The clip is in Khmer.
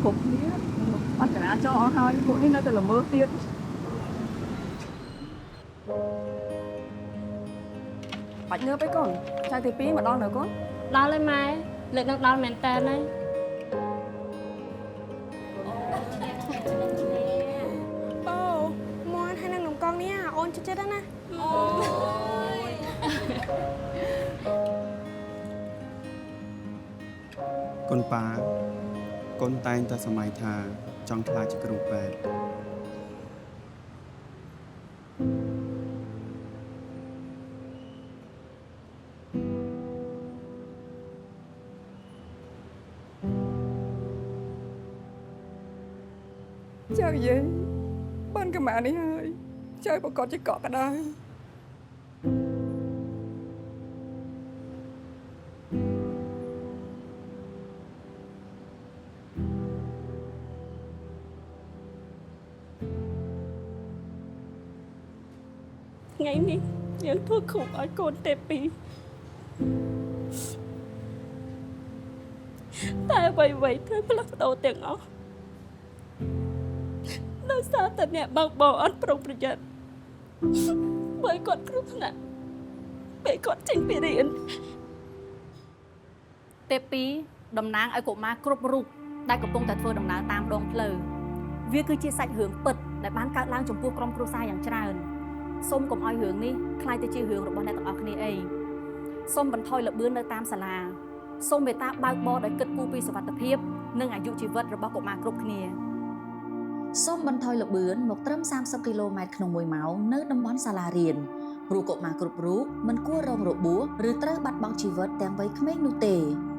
គ្រប់គ្នាអត់ចរាចរណ៍អស់ហើយពួកនេះនៅតែល្មើទៀតបាច់ងើបឯកូនចៅទី2មកដល់នៅកូន ដល់ហើយម៉ែលើកនឹងដល់មែនតើហើយ អូមន់ហើយនឹងនំកងនេះអូនចិត្តចិត្តណា កូនប៉ាកូនតែងតែសម័យថាចង់ខ្លាចជាគ្រូពេទ្យ ចៅយាយបានកម៉ានេះហើយចៅប្រកាសជាកក់ក្ដៅ ថ្ងៃនេះយើងធ្វើខុសឲ្យកូនទេពីតែអ្វីៗធ្វើផ្លាស់ប្ដូរទាំងអស់ដោយសារតែអ្នកបើកបរអត់ប្រុងប្រយ័ត្នបើគាត់គ្រោះថ្នាក់ពេលគាត់ចេញពីរៀន ទេពីតំណាងឲ្យកុមារគ្រប់រូបដែលកំពុងតែធ្វើដំណើរតាមដងផ្លូវវាគឺជាសាច់រឿងពិតដែលបានកើតឡើងចំពោះក្រុមគ្រួសារយ៉ាងច្រើនសូមកុំឲ្យរឿងនេះក្លាយទៅជារឿងរបស់អ្នកទាំងអស់គ្នាអីសូមបន្ថយល្បឿននៅតាមសាលាសូមមេត្តាបើកបរដោយគិតគូរពីសុវត្ថិភាពនិងអាយុជីវិតរបស់កុមារគ្រប់គ្នា សូមបន្ថយល្បឿនមកត្រឹម30គីឡូម៉ែត្រក្នុង1ម៉ោងនៅតំបន់សាលារៀនព្រោះកុមារគ្រប់រូបមិនគួររងរបួសឬត្រូវបាត់បង់ជីវិតទាំងវ័យក្មេងនោះទេ។